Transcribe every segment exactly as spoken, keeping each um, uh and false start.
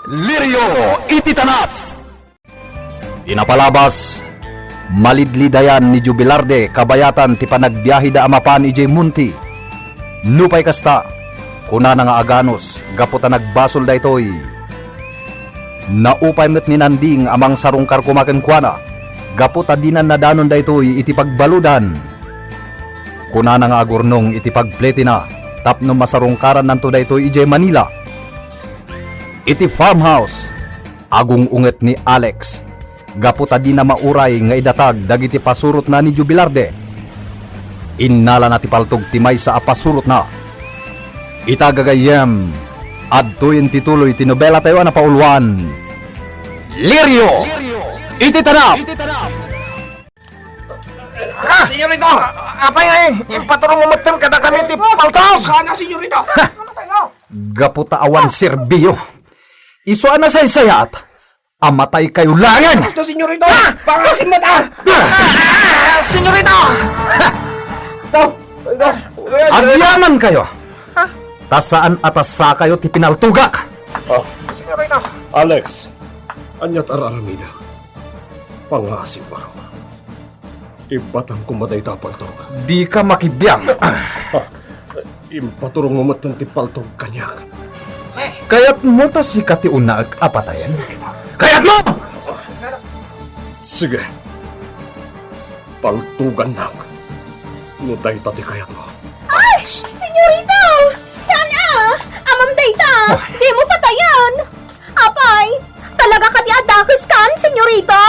Lirio iti tanap! Ti napalabas, malidlidayan ni Jubilarde kabayatan ti panagbiaheda a mapan idiay monti. Nupay kasta, kunana nga aganus gapu ta nagbasol daytoy. Naupay met ni Nanding a mangsarungkar koma kenkuana gapu ta dina nadanon daytoy iti pagbaludan. Kunana nga agurnong iti pagpletina tapno masarungkarannanto daytoy idiay Manila. Iti farmhouse, agung-unget ni Alex gapu ta dina mauray nga idatag dagiti pasurotna ni Jubilarde. Innalana ti paltog ti maysa a pasurotna. Ita gagayyem, adtoyen ti tuloy ti nobelatayo a napauluan, Lirio iti Tanap! Ah! Senyorito! Apay nga, eh, impaturong mo metten kadakami ti paltog! Sana, senyorito! Gapu ta awan serbio. Isu a nasaysayat, amatay kayo langen! Basta, senyorito! Ah! Baka kasi mata! Ah! Senyorito! Ah! Agyaman kayo! Ta saan a tasa kayo ti pinaltugak! Oh. Senyorito! Alex, ania ti ar-aramidem? Pangasim, baro. Ibbatang koma dayta a paltog. Dika makibiang. Ha, impaturong mo metten ti paltog kaniak. Kayatmo ta sika ti unaek a patayen? Kayatmo! Sige. Paltugannak no dayta ti kayatmo. Ay! Senyorito! Saan a? Amam dayta! Dimo patayen! Apay, talaga kadi a dakeskan, senyorito?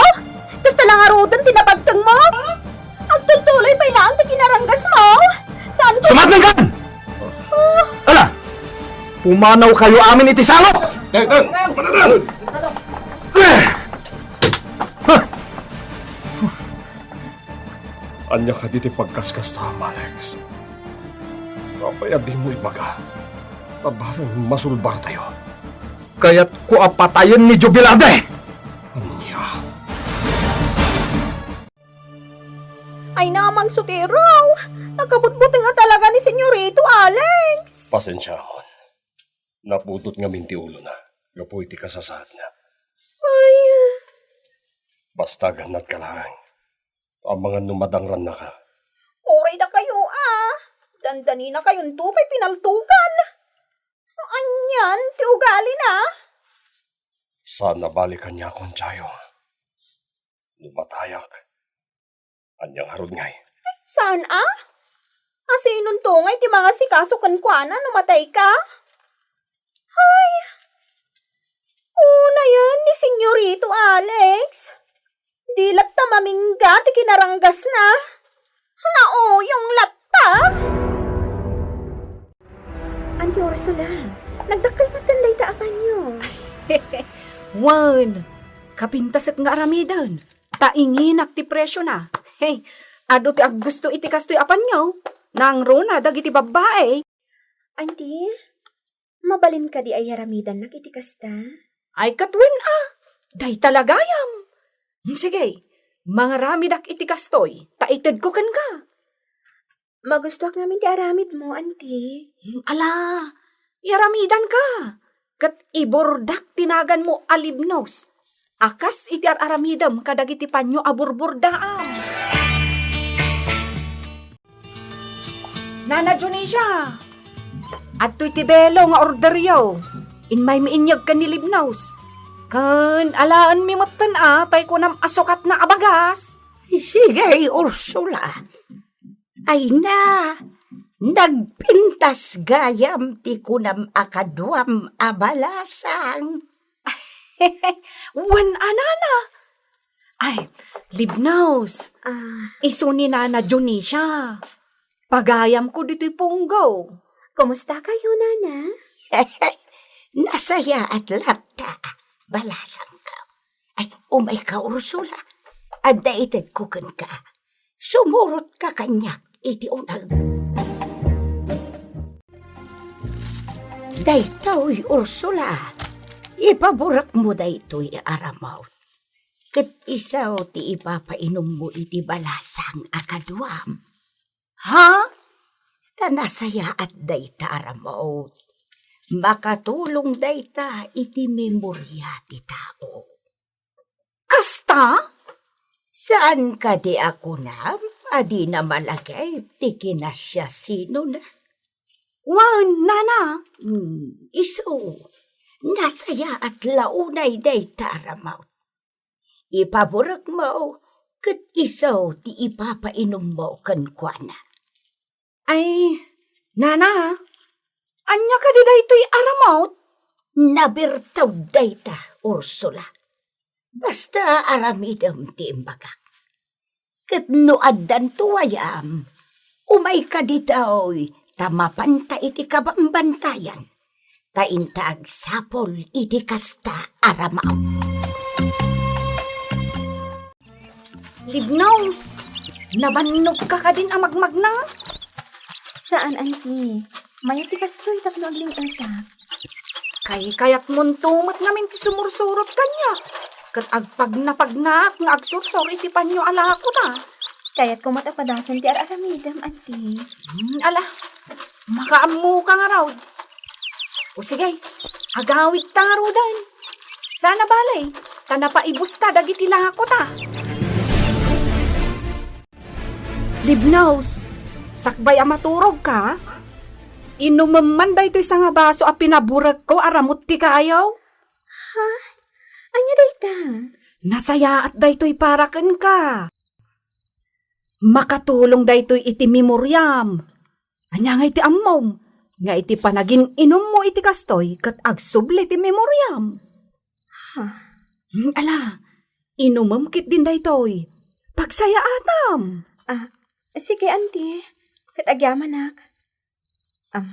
Kasta la ngaruden ti napagtengmo? Agtultuloy pay laeng ti kinaranggasmo? Saan ko Sumatnengkan! Ah. Ala! Pumanaw kayo amin iti salok! Ten, ten! Pumanaw! Ania kadi ti pagkaskastam, Alex? Apay a dimo ibaga? Ta bareng masulbartayo. Kayatko a patayen ni Jubilade! Ania? Ay, namang sutiro! Nakabutbuteng a talaga ni Senyorito Alex! Pasensiamon. Napudot ngamin ti ulona gapu iti kasasaadna. Ay. Basta agannadka laeng. Amangan no madangrannaka. Uray dakayo, a. Dandaninakayonto pay pinaltugan. Anian ti ugalina? Saan a bali kaniakon, Chayo. No matayak, ania ngarud ngay? Saan a? Asinonto ngay ti mangasikaso kenkuana no matayka? Ay, unayen ni Senyorito Alex. Di latta mamingga ti kinaranggasna. Nauyong latta. Auntie Ursula, nagdakkel metten dayta a panyo. Wen, kapintasek nga aramiden, ta inginak ti presiona. Hey, adu ti aggusto iti kastoy a panyo. Nangruna dagiti babbai. Auntie, mabalin kadi a iyaramidannak iti kasta? Ay, ket wen a. Dayta la gayam. Sige, mangaramidak iti kastoy, ta itedko kenka. Magustoak ngamin ti aramidmo, anti. Hmm, ala, iyaramidanka, ket iburdak ti naganmo a libnos, a kas iti ar-aramidem kadagiti panyo a burburdaam. Nana Dionisia, adtoy ti belo nga orderyo. Imaymi inyeg ken ni libnos. Ken alaenmi metten a, tay kunam a sukatna a bagas. Sige, Ursula. Ay na, nagpintas gayam ti kunam a kaduam a balasang. Wen a, nana. Ay, libnos. Ah. Isu ni Nana Dionisia. Pagayamko ditoy punggo. Kumusta kayo, nana? Nasayaat latta, balasangko. Ay, umayka, Ursula. Adda itedko kenka. Sumurotka kaniak iti uneg. Daytoy, Ursula, ipaburekmo daytoy a ramut. Ket isu ti ipapainommo iti balasang a kaduam. Ha? Ta nasayaat dayta a ramut. Makatulong dayta iti memoria ti tao. Kasta? Saan kadi a kunam a dina malagip ti kinasiasinona? Wen, nana. Hmm, isu, nasayaat la unay dayta a ramut. Ipaburekmo ket isu ti ipapainummo kenkuana. Ay, nana, ania kadi daytoy a ramut? Nabirtawd dayta, Ursula. Basta aramidem ti imbagak. Ket no addanto ayam, umayka ditoy ta mapanta iti kabambantayan, ta inta agsapul iti kasta a ramut. Libnos, nabannogka kadin a magmagna? Saan, anti. Mayat ti kastoy tapno agling-etak. Kaykayatmonto met ngamin ti sumursurot kaniak, ket agpagnapagnaak nga agsursor iti panyo a lakota. Kayatko met a padasen ti ar-aramidem, anti. Hmm, ala, makaammoka ngarud. O sige, agawidta ngaruden. Saan a bale, ta napaibusta dagiti lakota. Libnos, sakbay a maturogka, inumem man daytoy sangabaso a pinaburekko a ramut ti kayo. Ha? Ania dayta? Nasayaat daytoy para kenka. Makatulong daytoy iti memoriam. Ania ngay ti ammom nga iti panagin-inummo iti kastoy ket agsubli ti memoriam? Ha? Hmm, ala, inumem ketdin daytoy. Pagsayaatam. Ah, sige, anti. Ket agyamanak. Ah.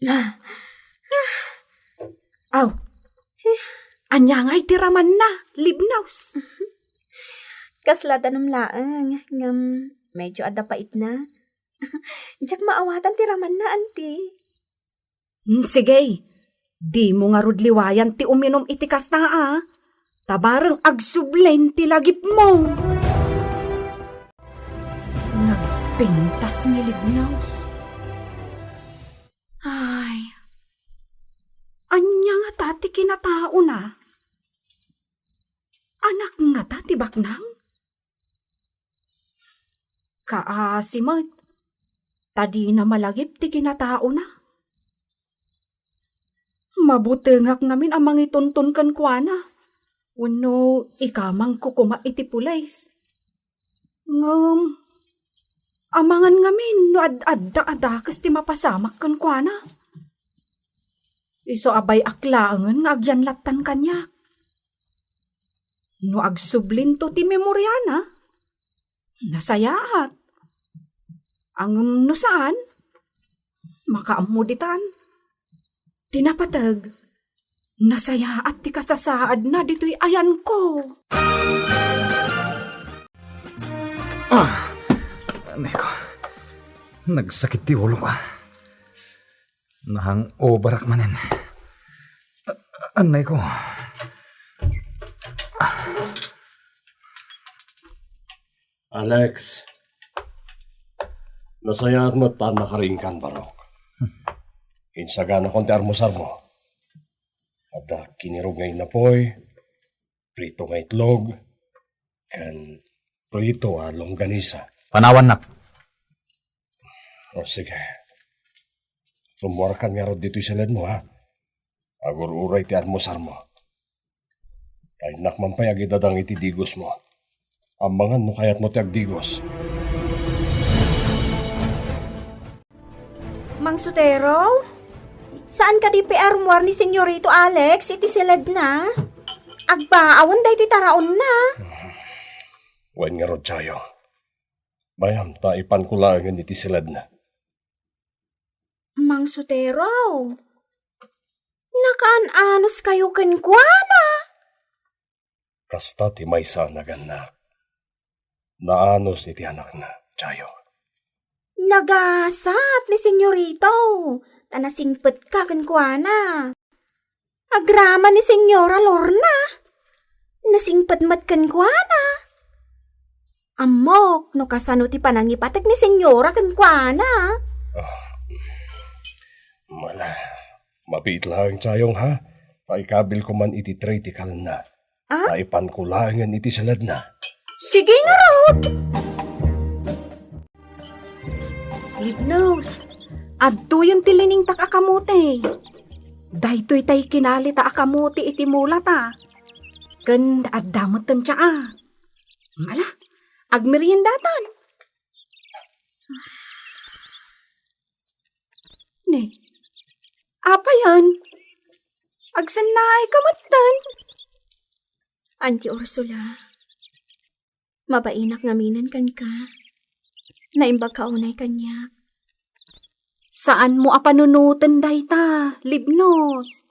Ah. Aw. Ania ngay ti ramanna, Libnos? Kasla danum laeng, ngem medyo adda paitna. Diak maawatan ti ramanna, anti. Hmm, sige. Dimo ngarud liwayan ti uminum iti kasta a. Ta bareng agsublen ti lagipmo. Nagpintas ni Libnos. Ay, ania ngata ti kinataona? Anak ngata ti baknang? Kaasi met, ta dina malagip ti kinataona. Mabutengak ngamin a mangitunton kenkuana, wenno ikamangko koma iti pulis. Ngem, amangan ngamin no ad-adda a dakes ti mapasamak kenkuana. Isu a bay-ak laengen nga agyanlattan kaniak. No agsublinto ti memoriana, nasayaat. Ngem no saan, makaammo ditan. Ti napateg, nasayaat ti kasasaadna ditoy ayanko. Ah, anay ko. Nagsakit ti ulok, ah. Nahang-overak manen. Anay ko. Alex, nasayaat met ta nakarinkan, Barok. Insaganakon ti armusarmo. Adda kinirog nga innapoy, prito nga itlog, ken prito a longganisa. Panawannak. O, sige. Rummuarkan ngarud ditoy siledmo, ha? Agur-uray ti armusarmo. Kayatnak man pay agidadang iti digosmo. Amangan no kayatmo ti agdigos. Mang Sotero? Saan kadi pay a rummuar ni Senyorito Alex iti siledna? Agbaawen daytoy taraonna. Wen ngarud, Chayo. Bay-am ta ipanko laengen iti siledna. Mang Sotero, nakaan-anos kayo kenkuana? Kasta ti maysa a nagannak. Naanos iti anakna, Chayo. Nagasat ni Senyorito, ta nasingpetka kenkuana. Agraman ni Senyora Lorna, nasingpet met kenkuana. Ammok no kasano ti panangipatek ni Senyora kenkuana. Ah, mala, mabiit laeng, Chayong, ha? Ta ikabilko man iti tray ti kalna. Ah? Ta ipanko laengen iti saladna. Sige ngarud! Libnos, adtoyen ti liningtak a kamote. Daytoy tay kinalita a kamote iti mulata. Ken adda met ti tsaa. Ala, agmeriendatan. Ne, apayan? Agsennaayka metten. Auntie Ursula, mabainak ngaminen kenka. Naimbagka unay kaniak. Saanmo a panunoten dayta, Libnos.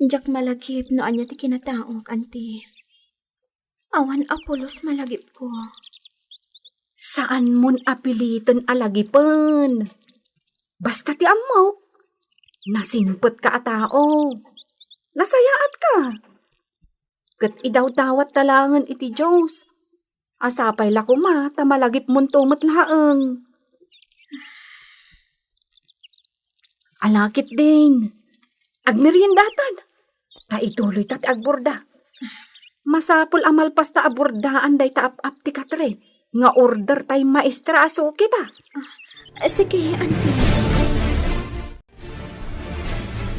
Diak malagip no ania ti kinataok, Auntie. Awan a pulos malagipko. Saanmon a piliten a lagipen. Basta ti ammok, nasingpetka a tao. Nasayaatka. Ket idawdawatta laengen iti Dios. A sapay la koma ta malagipmonto met laeng. Ala ketdin, agmeriendatan. Ta ituloyta ti agborda. Masapul a malpasta a bordaan dayta ap-ap ti katre nga order tay maestra a sukita. Ah, sige, Auntie.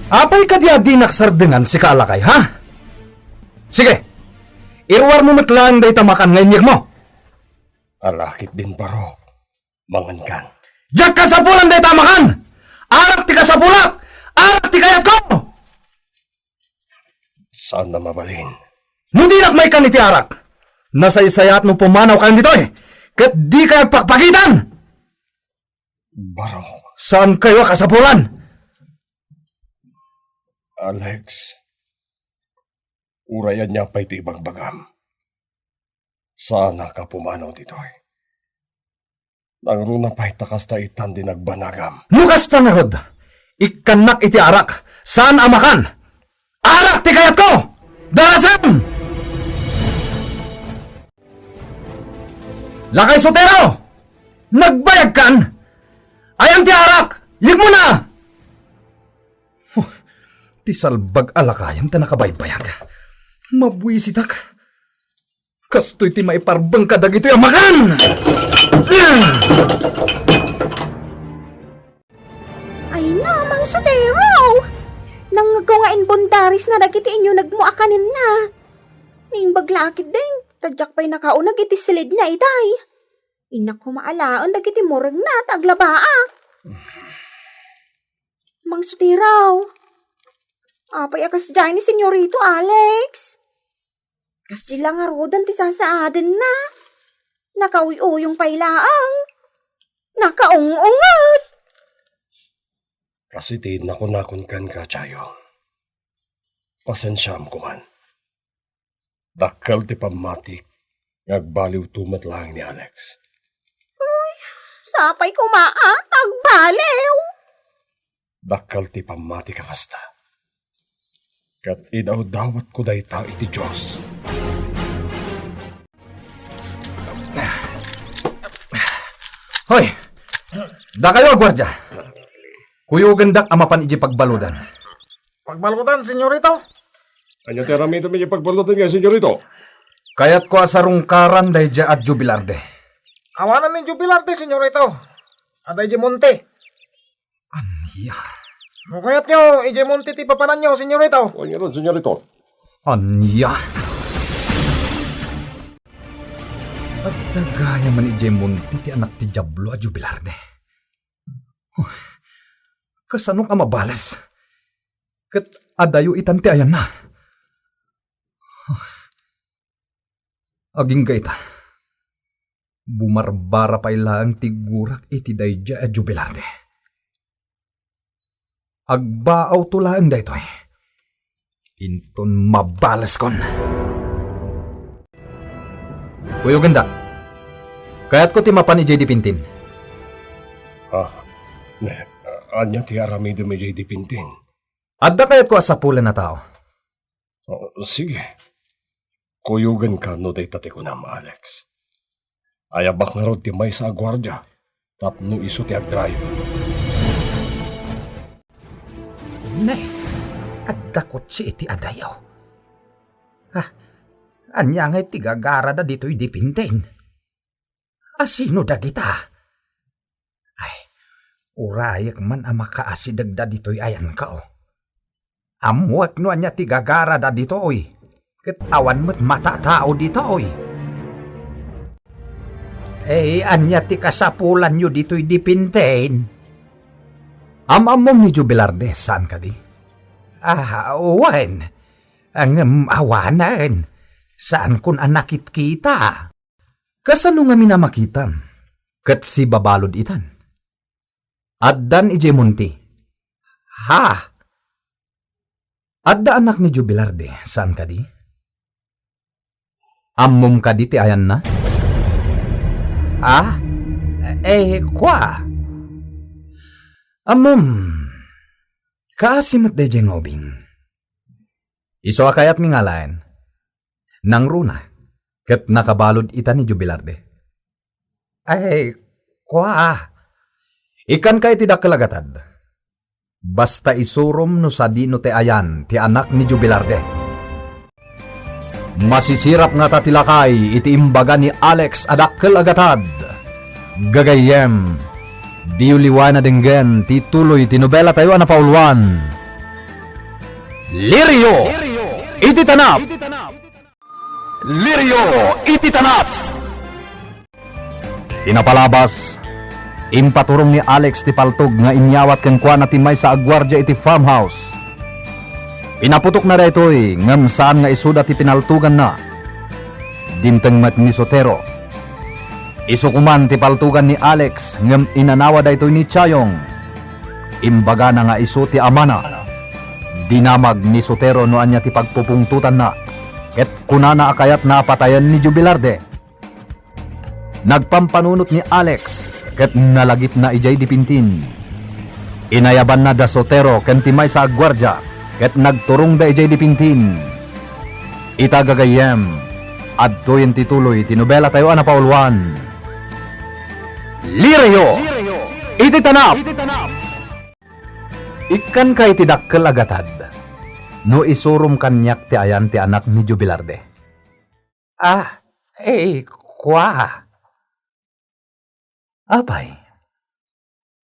Apay kadi a dinak sardengan sika a lakay, ha? Sige, iruarmo met laeng dayta makan nga inyegmo. Ala ketdin, Barok. Mangankan. Diak kasapulan dayta makan! Arak ti kasapulak! Arak ti kayatko! Saan a mabalin. No dinak maikan iti arak, nasaysayaat no pumanawkayon ditoy, ket dikay agpakpakitan! Barok. Saankayo a kasapulan! Alex, uray ania pay ti ibagbagam, saanak a pumanaw ditoy. Nangruna pay ta kasta itan ti nagbanagam. No kasta ngarud, ikkannak iti arak, saan a makan. Arak ti kayatko! Darasem! Lakay Sotero! Nagbayagkan! Ayan ti arak! Yegmo na! Huh, ti salbag a lakayem ta nakabaybayag. Mabuisitak. Kastoy ti maiparbeng kadagitoy a makan! Ay na, Mang Sotero! Nangngegko nga imbundarisna dagiti inyunegmo a kanenna. Naimbag la ketdin, ta diak pay nakauneg iti silidna itay. Innak koma alaen dagiti murengna ta aglabaak. Mang Sotero, apay a kasdiay ni Senyorito Alex? Kasdi la ngaruden ti sasaadenna. Nakauy-uyong pay laeng. Nakaung-unget. Kas iti nakunakon kenka, Chayo. Pasensiaam koman. Dakkel ti pammatik nga agbaliwto met laeng ni Alex. Uy, sapay koma a ta agbaliw. Dakkel ti pammatik a kasta. Ket idawdawatko dayta iti Dios. Hoy! Dakayo a guardia. Kuyogendak a mapan idiay pagbaludan. Pagbaludan, senyorito? Ania ti aramidem idiay pagbaludan nga, senyorito? Kayatko a sarungkaran daydiay a Jubilarde. Awanen ni Jubilarde, senyorito. Adda idiay monte. Ania? No kayatyo, idiay monte ti papananyo, senyorito. O, ngarud, senyorito. Ania? Adda gayam man idiay monte ti anak ti Diablo a Jubilarde. Huh. Kasanok a mabales? Ket adayo itan ti ayanna. Huh. Agingga ita. Bumarbara pay laeng ti gurak iti daydiay a Jubilarde. Agbaawto laeng daytoy. Inton mabaleskon. Kuyogendak. Kayatko ti mapan idiay dipintin. Ah, ne, ania ti aramidem idiay dipintin? Adda kayatko a sapulen a tao. Oh, sige. Kuyogenka no dayta ti kunam, Alex. Ayabak ngarud ti maysa a guardia tapno isu ti agdrive. Ne, adda kotse iti adayo. Ah, ania ngay ti gagarada ditoy dipintin? Asino dagita? Ay, urayek man a makaasidegda ditoy ayanko. Ammoek no ania ti gagarada ditoy, ket awan met matatao ditoy. Ay, ania ti kasapulanyo ditoy dipintin? Am-ammom ni Jubilar de, saan kadi? Ah, wen. Ngem awanen, saankon a nakitkita. Kasano ngamin a makitam? Ket sibabalud itan. Addan idiay monti. Ha? Adda anak ni Jubilar de, saan kadi? Ammom kadi ti ayanna? Ah? Eh, kua. Ammom, kaasi met daydiay nga ubing. Isu a kayatmi nga alaen. Nangruna, ket nakabalud ita ni Jubilar de. Ay, kua. Ikkanka iti dakkel a gatad. Basta isurom no sadino ti ayan ti anak ni Jubilar de. Masisirap ngata ti lakay iti imbaga ni Alex a dakkel a gatad. Gagayyem, diyo liwaen a denggen ti tuloy ti nobelatayo a napauluan. Lirio iti Tanap! Lirio iti Tanap! Ti napalabas, impaturong ni Alex ti paltog nga inyawat kenkuana ti maysa a guardia iti farmhouse. Pinaputokna daytoy, ngem saan nga isuda ti pinaltoganna. Dimteng met ni Sotero. Isu koman ti paltogan ni Alex, ngem inanawa daytoy ni Chayong. Imbagana nga isu ti amana. Dinamag ni Sotero no ania ti pagpupungtotanna, ket kunana a kayatna a patayen ni Jubilar de. Nagpampanunot ni Alex ket nalagipna idiay dipintin. Inayabanna da Sotero ken ti maysa a guardia ket nagturongda idiay dipintin. Ita gagayyem, adtoyen ti tuloy ti nobelatayo a napauluan. Lirio iti Tanap! Ikkanka iti dakkel a gatad no isurom kaniak ti ayan ti anak ni Jubilar de. Ah, eh, kua. Apay,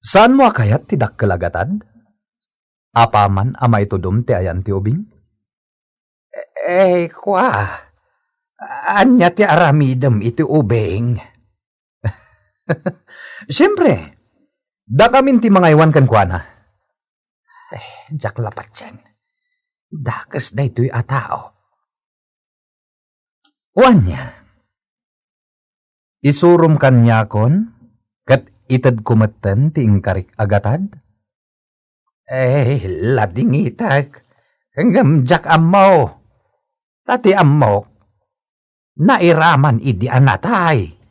saanmo a kayat ti dakkel a gatad? Apaman a maitudom ti ayan ti ubing? Eh, kua. Ania ti aramidem iti ubing? Siempre, dakamin ti mangaywan kenkuana. Eh, diak la patien. Dakes daytoy a tao. O ania? Isurom kaniakon, ket itedko metten ti inkarik a gatad? Eh, ladingitek, ngem diak ammo. Ta ti ammok, nairaman idi a natay.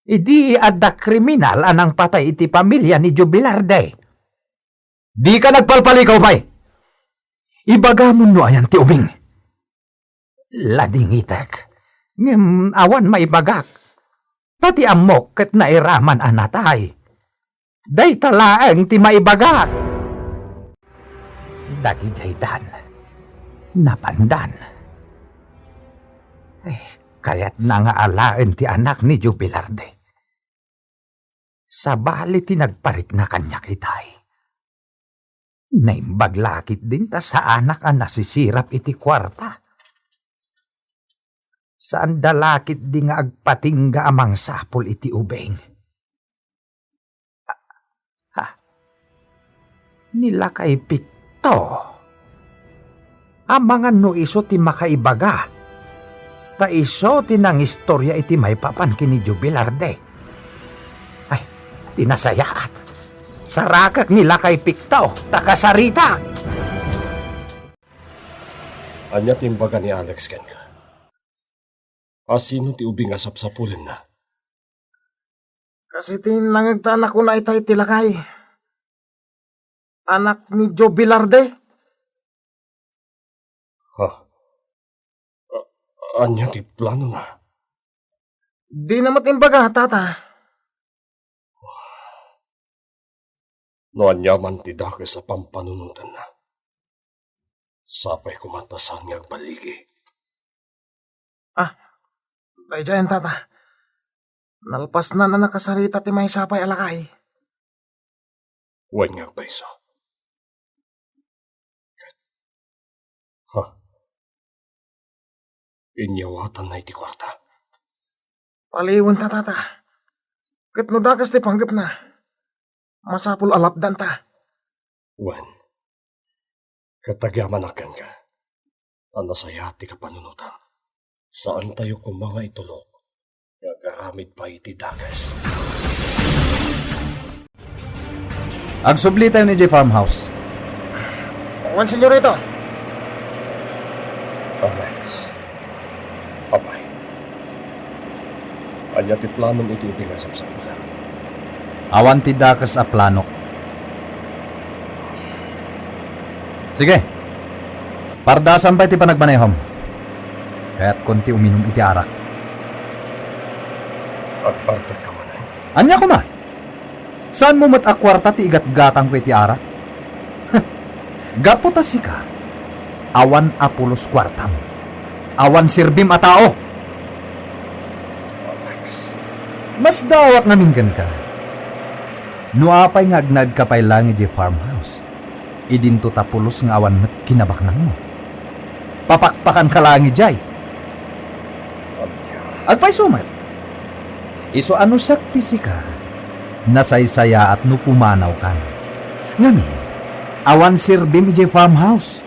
Idi adda kriminal a nangpatay iti pamilia ni Jubilar de. Dika nagpalpalikaw pay! Ibagamon no ayan ti ubing. Ladingitek, ngem awan maibagak. Ta ti ammok ket nairaman a natay. Dayta laeng ti maibagak. Dagidiay dan, napandan. Eh, kayatna nga alaen ti anak ni Jubilar de. Sabali ti nagparikna kaniak itay. Naimbag la ketdin ta saanak a nasisirap iti kuarta. Saanda la ketdi nga agpatingga a mangsapul iti ubing. Ha? Ni lakay Pekto. Amangan no isu ti makaibaga. Ta isu ti nangistoria iti maipapan ken ni Jubilar de. Ay, ti nasayaat. Sarakek ni lakay Pekto, ta kasaritak. Ania ti imbaga ni Alex kenka? Asino ti ubing a sapsapulenna? Kas iti nangegta a nakuna itay ti lakay, anak ni Joe Velarde. Ha? A-, Ania ti planona? Dina met imbaga, Tata. No ania man ti dakes a pampanunotenna, sapay koma ta saan nga agballigi. Ah, daydiayen, Tata. Nalpasnan a nakasarita ti maysa pay a lakay. Wen nga agpayso. Ha? Inyawatanna iti kuarta. Paliwenta, Tata. Ket no dakes ti panggepna, masapul a lapdanta. Wen, ket agyamanak kenka, ta nasayaat ti kapanunotam. Saantayo koma nga itulok nga agaramid pay iti dakes. Agsublitayo idiay farmhouse. Wen, senyorito. Alex. Apay. Ania ti planom iti ubing a sapsapulan? Awan ti dakes a planok. Sige. Pardasam pay ti panagmanehom. Kayatkon ti uminum iti arak. Agbartekka manen. Ania koma? Saanmo met a kuarta ti igatgatangko iti arak? Gapu ta sika, awan a pulos kuartam. Awan serbim a tao. Alex. Masdawak ngamin kenka. No apay nga agnaedka pay laeng idiay farmhouse, idinto ta pulos nga awan met kinabaknangmo. Papakpakanka laeng idiay. Agpayso met. Isu a no siak ti sika, nasaysayaat no pumanawkan. Ngamin, awan serbim idiay farmhouse.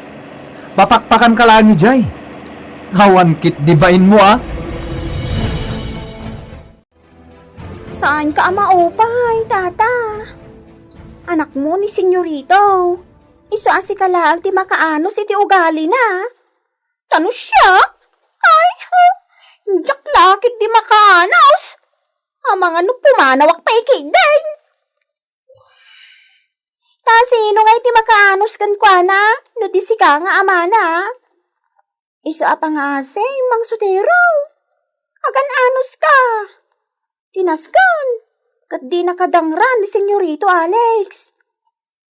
Papakpakanka laeng idiay. Awan ketdi bainmo, a? Saanka a maupay, Tata. Anakmo ni Senyorito. Isu a sika laeng ti makaanus iti ugalina. Ta no siak, ay, ha? Diak la ketdi makaanus. Amangan no pumanawak pay ketdin. Ta sino ngay ti makaanus kenkuana no di sika nga amana? Isu a pangasim, Mang Sotero. Agan-anuska. Dinasken. Ket dinaka dangran ni Senyorito Alex.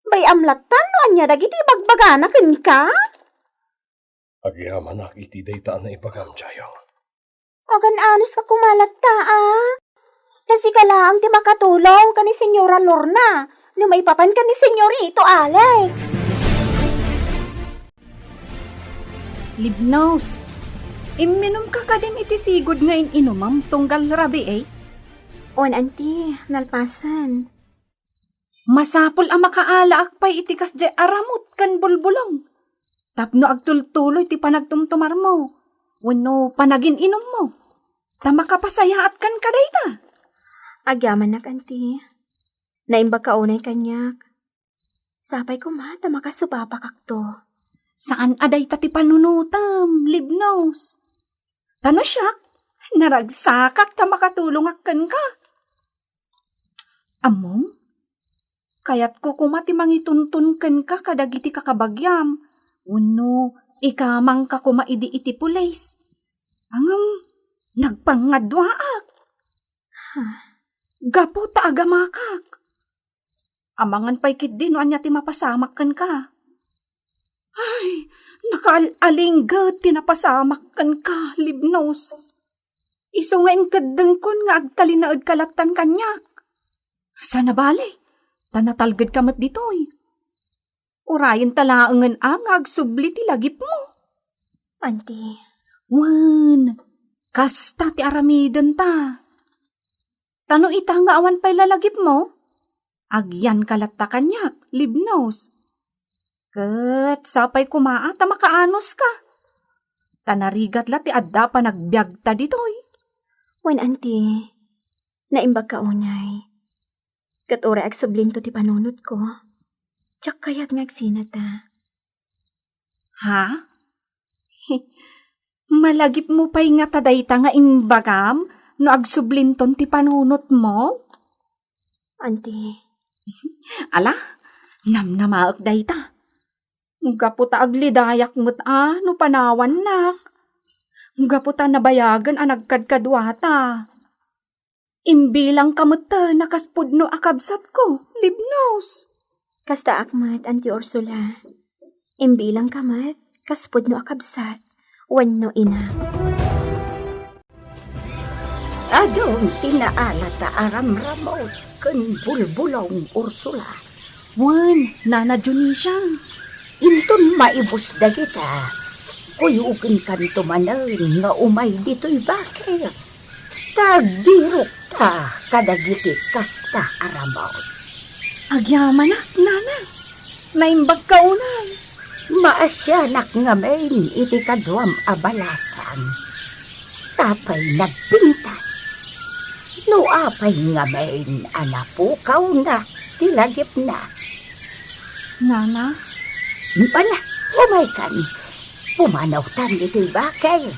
Bay-am latta no ania dagiti ibagbagana kenka? Agyamanak iti dayta a naibagam, Jayo. Agan-anuska koma latta, a? Ta sika laeng ti makatulong ken ni Senyora Lorna no maipapan ken ni Senyorito Alex. Libnos, imminumka kadin iti sigud nga in-inumam tunggal rabii? On, Auntie, nalpasen. Masapul a makaalaak pay iti kasdiay a ramut ken bulbulong tapno agtultuloy ti panagtumtumarmo wenno panagin-inummo, ta makapasayaat kenka dayta. Agyamanak, Auntie. Naimbagka unay kaniak. Sapay koma ta makasupapakakto. Saan a dayta ti panunotem, Libnos. Ta no siak, naragsakak ta makatulongak kenka. Ammom, kayatko koma ti mangituntun kenka kadagiti kakabagiam, wenno ikamangka koma idi iti pulis. Ngem, nagpangngaduaak. Gapu ta agamakak. Amangan pay ketdi no ania ti mapasamak kenka. Ay, nakaal-alingget ti napasamak kenka, Libnos. Isu nga inkeddengkon nga agtalinaedka lattan kaniak. Saan a bale, ta natalgedka met ditoy. Urayenta laengen a nga agsubli ti lagipmo. Auntie. Wen, kasta ti aramidenta. Ta no ita nga awan pay lalagipmo, agyanka latta kaniak, Libnos. Ket sapay koma a ta makaanuska. Ta narigat la ti adda panagbiagta ditoy. Wen, Auntie, naimbagka unay. Ket uray agsublinto ti panunotko, diak kayat nga agsinata. Ha? Malagipmo pay ngata dayta nga imbagam no agsublinton ti panunotmo? Auntie. Ala, namnamaek dayta. Gapu ta aglidayak met a no panawannak. Gapu ta nabayagen a nagkadkaduata. Imbilangka metten a kas pudno a kabsatko, Libnos. Kastaak met, Auntie Ursula. Imbilangka met kas pudno a kabsat wenno ina. Adun ti naalata a ramramut ken bulbulong, Ursula. Wen, Nana Dionisia. Inton maibus dagita, kuyogenkanto manen nga umay ditoy bakir. Ta agbirokta kadagiti kasta a ramut. Agyamanak, Nana. Naimbagka unay. Maasianak ngamin iti kaduam a balasang. Sapay nagpintas. No apay ngamin a napukawna ti lagipna. Nana? Bala, umaykan. Pumanawtan ditoy bakir.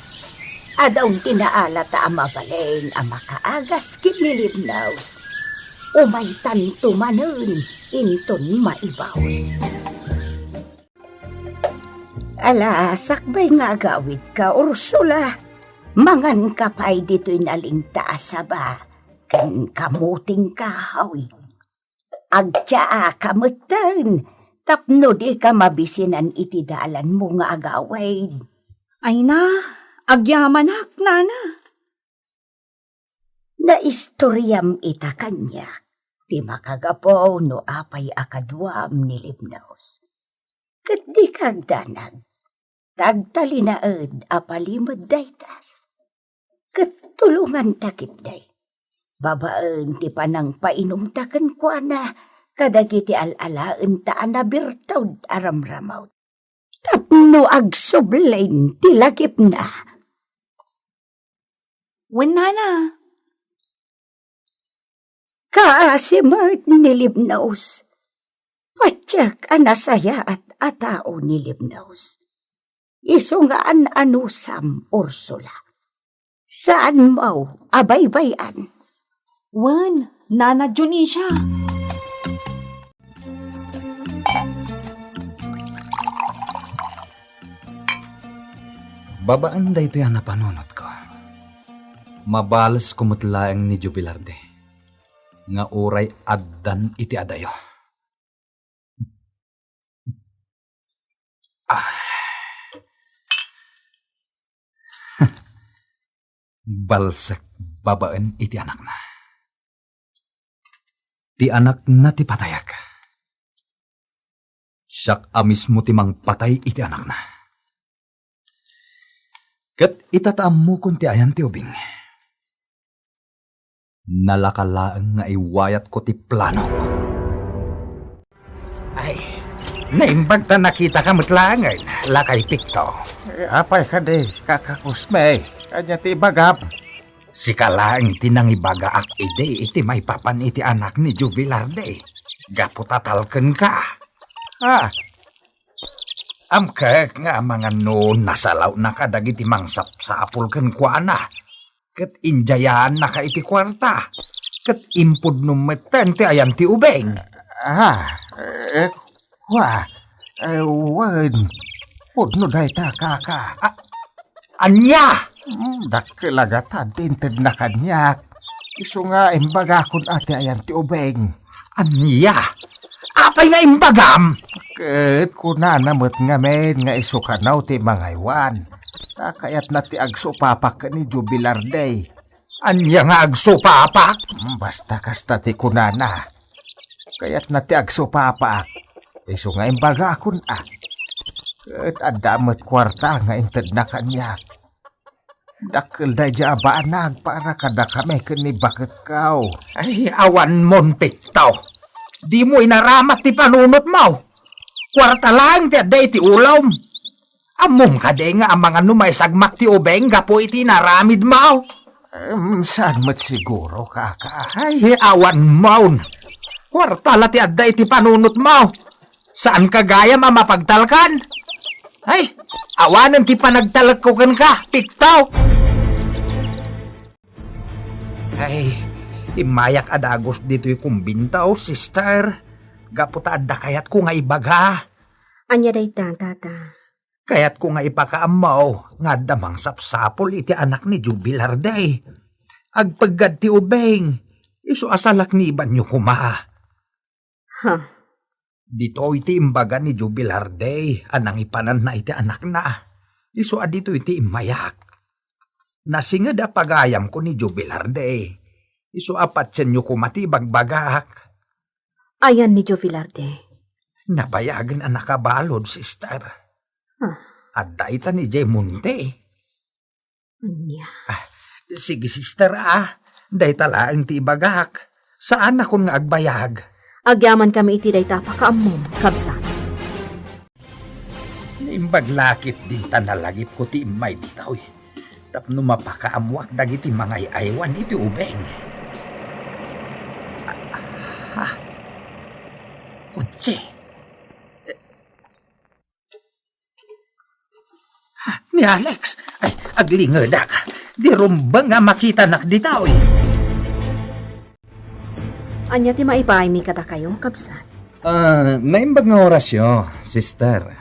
Adun ti naalata a mabalin a makaagas ken ni Libnos. Umaytanto manen inton maibaus. Ala, sakbay nga agawidka, Ursula, manganka pay ditoy nalingta a saba ken kamuting kahoy. Agtiaaka metten tapno dika mabisinan iti dalanmo nga agawid. Ay na, agyamanak, Nana. Naistoriam ita kaniak ti makagapu no apay a kaduam ni Libnos. Ket dika agdanag, ta agtalinaed a palimed dayta. Ket tulonganta ketdi babaen ti panangpainumta kenkuana kadagiti al-alaenta a nabirtud a ramramut. Tapno agsublin ti lagipna. Wen, Nana. Kaasi met ni Libnos. Patiek a nasayaat a tao ni Libnos. Isu nga an-anusam, Ursula. Saanmo a baybay-an. Wen, Nana Dionisia. Babaen daytoy a napanunotko, mabalesko met laeng ni Jubilarde nga uray addan iti adayo. Ah. Balsek babaen iti anakna. Ti anakna ti patayek. Siak a mismo ti mangpatay iti anakna. Ket ita ta ammokon ti ayan ti ubing, nalaka laeng nga iwayatko ti planok. Ay, naimbag ta nakitaka met laengen, Lakay Pikto. Apay kadi, Kaka Cosme? Ania ti ibagam? Sika laeng ti nangibagaak idi iti maipapan iti anak ni Jubilarde, gapu ta talkenka. Ah. Amkek nga amangan no nasalawna kadagiti mangsapsapul kenkuana, ket injayaannaka iti kuarta, ket impudnom metten ti ayan ti ubing. Ah, eh, kua, eh, wen, pudno dayta, kaka. A-, ania? Hmm, dakkel a gatad ti intedna kaniak. Isu nga imbagakon a ti ayan ti ubing. Ania? Apay nga imbagam? Ket kunana met ngamin nga isu kano ti mangaywan. Ta kayatna ti agsupapak ken ni Jubilarde. Ania nga agsupapak? Basta kasta ti kunana. Kayatna ti agsupapak. Isu nga imbagakon a. Ket adda met kuarta nga intedna kaniak. Dakkel daydiay a banag para kadakami ken ni baketko. Ay, awanmon, Pikto. Dimo inaramat ti panunotmo. Kuarta laeng ti adda iti ulom. Ammom kadi nga amangan no maisagmak ti ubing gapu iti inaramidmo? Em, saan met siguro, kaka. Ay, awanmon. Kuarta la ti adda iti panunotmo. Saanka gayam a mapagtalkan? Ay, awanen ti panagtalekko kenka, Pikto. Ay, immayak a dagus ditoy kumbinto, sister. Gapu ta adda kayatko nga ibaga. Ania dayta, tata? Kayatko nga ipakaammo nga adda mangsapsapul iti anak ni Joe Velarde. Agpeggad ti ubing, isu a salaknibanyo koma. Ha? Ditoy ti imbaga ni Joe Velarde a nangipananna iti anakna. Isu a ditoy ti immayak. Nasinged a pagayamko ni Joe Velarde. Isu a patienyo koma ti ibagbagak. Ayan ni Joe Velarde? Nabayagen a nakabalud, sister. Ah. Adda ita ni Jay Monte. Ania? Ah, sige, sister, ah. Dayta laeng ti ibagak. Saanakon nga agbayag. Agyamankami iti dayta a pakaammom, kabsat. Naimbag la ketdin ta nalagipko ti immay ditoy. Tapno mapakaammoak dagiti mangay-aywan iti ubing. Ah, ah, ah. Kotse. Ni Alex, ay, aglingedak. Di rumbeng a makitanak ditoy. Ania ti maipaaymi kadakayo, kabsat? Ah, naimbag nga orasyo, sister.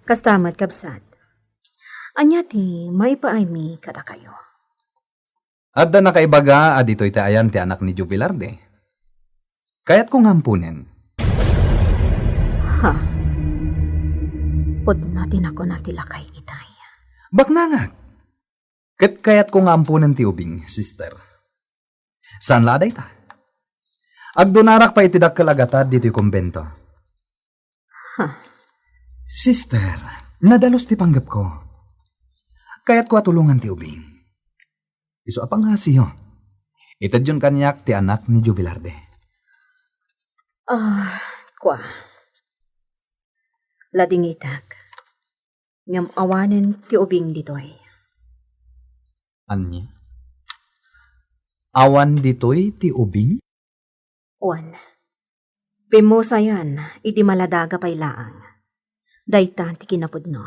Kasta met, kabsat. Ania ti maipaaymi kadakayo? Adda nakaibaga a ditoy ti ayan ti anak ni Joe Velarde. Kayatko nga ampunen. Ha? Pudno ti nakuna ti lakay itay. Baknangak. Ket kayatko nga ampunen ti ubing, sister. Saan la a dayta? Agdunarak pay iti dakkel a gatad ditoy kumbento. Ha? Sister, nadalus ti panggepko. Kayatko a tulongan ti ubing. Isu a pangngasiyo. Itedyon kaniak ti anak ni Joe Velarde. Ah, kua. Ladingitak. Ngem awanen ti ubing ditoy. Ania? Awan ditoy ti ubing? Wen, pimmusayan idi maladaga pay laeng. Dayta ti kinapudno.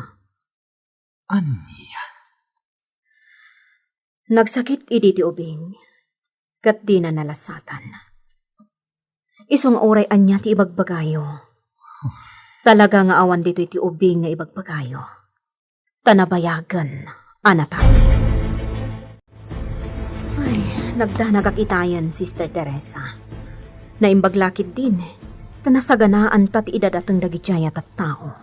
Ania? Nagsakit idi ti ubing, ket dina nalasatan. Isu nga uray ania ti ibagbagayo. Talaga nga awan ditoy ti ubing nga ibagbagayo. Ta nabayagen a natay. Ay, nagdanagak itayen, Sister Teresa. Naimbag la ketdin, ta nasaganaanta ti idadateng dagidiay a tattao.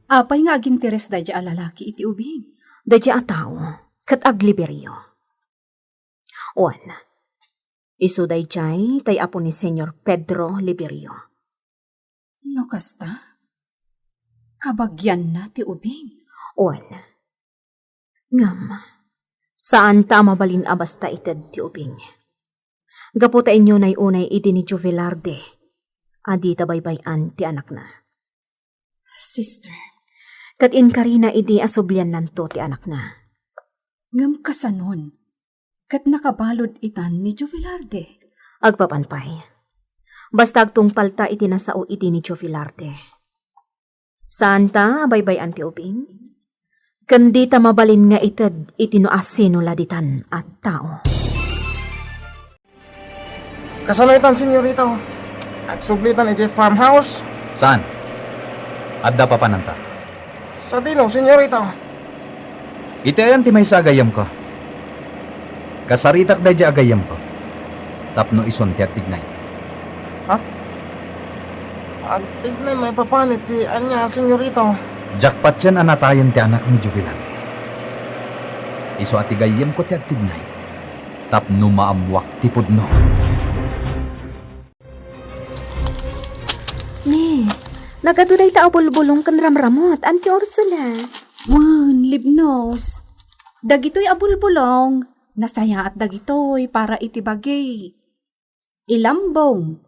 Apay nga aginteres daydiay a lalaki iti ubing? Daydiay a tao, ket agliberio. Wen, isu daydiay tay apo ni Señor Pedro Liberio. No kasta, kabagianna ti ubing. Wen, ngem, saanta a mabalin a basta ited ti ubing. Gapu ta inyo nay unay idi ni Joe Velarde a dita baybay-an ti anakna. Sister. Ket inkarina idi a subliannanto ti anakna. Ngem kasanon? Ket nakabalud itan ni Joe Velarde. Agpapan pay. Basta agtungpalta iti nasao idi ni Joe Velarde. Saanta a baybay-an ti ubing? Ken dita mabalin nga ited iti no asino la ditan a tao. Kasano itan, senyorita? Agsublitan idiay farmhouse? Saan? Adda papananta. Sadino, senyorita? Iti ayan ti maysa a gayyemko. Kasaritak daydiay a gayyemko. Tapno isun ti agtignay. Ha? Agtignay maipapan iti ania, senyorita? Diak patien a natayen ti anak ni Joe Velarde. Isu a ti gayyemko ti agtignay. Tapno maammoak ti pudno. Ni, nagadu dayta a bulbulong ken ramramut, Auntie Ursula. Wen, libnos. Dagitoy a bulbulong, nasayaat dagitoy para iti bagi. Ilambong.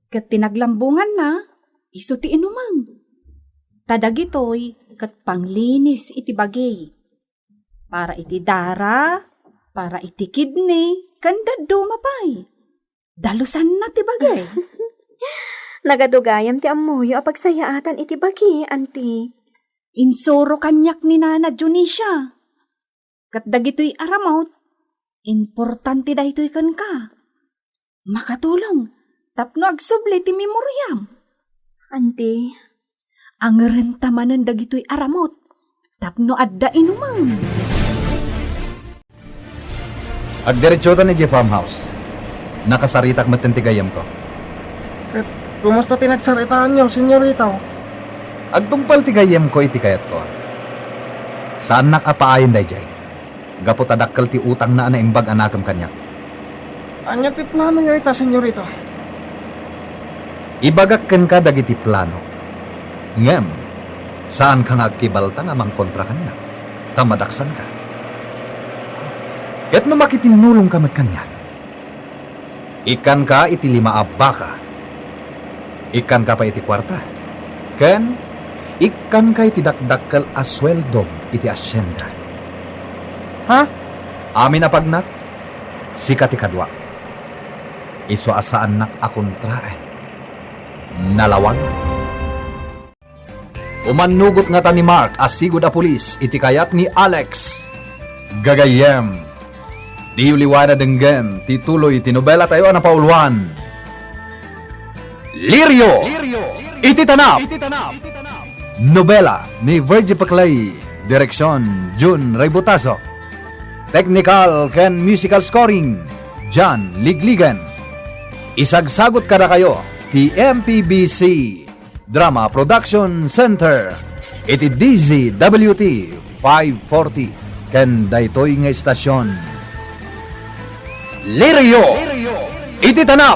Ket ti naglambonganna, isu ti inumeng. Ta dagitoy ket panglinis iti bagi. Para iti dara, para iti kidney, ken dadduma pay. Dalusanna ti bagay. Nagadu gayam ti ammoyo a pagsayaatan iti bagi, Auntie. Insuro kaniak ni Nana Dionisia. Ket dagitoy a ramut, importante daytoy kenka. Makatulong tapno agsubli ti memoriam. Auntie, Angerenta manen dagitoy a ramut tapno adda inumem. Agdiretsotan idiay farmhouse. Nakasaritak metten ti gayyemko. Ket kumusta ti nagsaritaanyo, senyorito? Agtungpal ti gayyemko iti kayatko. Saannak a paayen daydiay. Gapu ta dakkel ti utangna a naimbag a nakem kaniak. Ania ti planoyo ita, senyorito? Ibagak kenka dagiti planok. Ngem, saanka nga agkibalta nga mangkontra kaniak, ta madaksanka. Ket no makitinnulongka met kaniak, ikkanka iti lima a baka. Ikkanka pay iti kuarta. Ken ikkanka iti dakdakkel a sueldom iti asienda. Ha? Amin a pagnak, sika ti kadua. Isu a saannak a kontraen. Nalawag. Umannugot ngata ni Mark a sigud a pulis iti kayat ni Alex. Gagayyem, diyo liwaen a denggen ti tuloy ti nobelatayo a napauluan, Lirio iti Tanap. Nobela ni Virgie Paclay, direksyon Jun Raybotazo. Technical ken musical scoring, John Ligligan. Isagsagut kadakayo ti M P B C Drama Production Center iti D Z W T five forty ken daytoy nga istasyon, Lirio iti Tanap.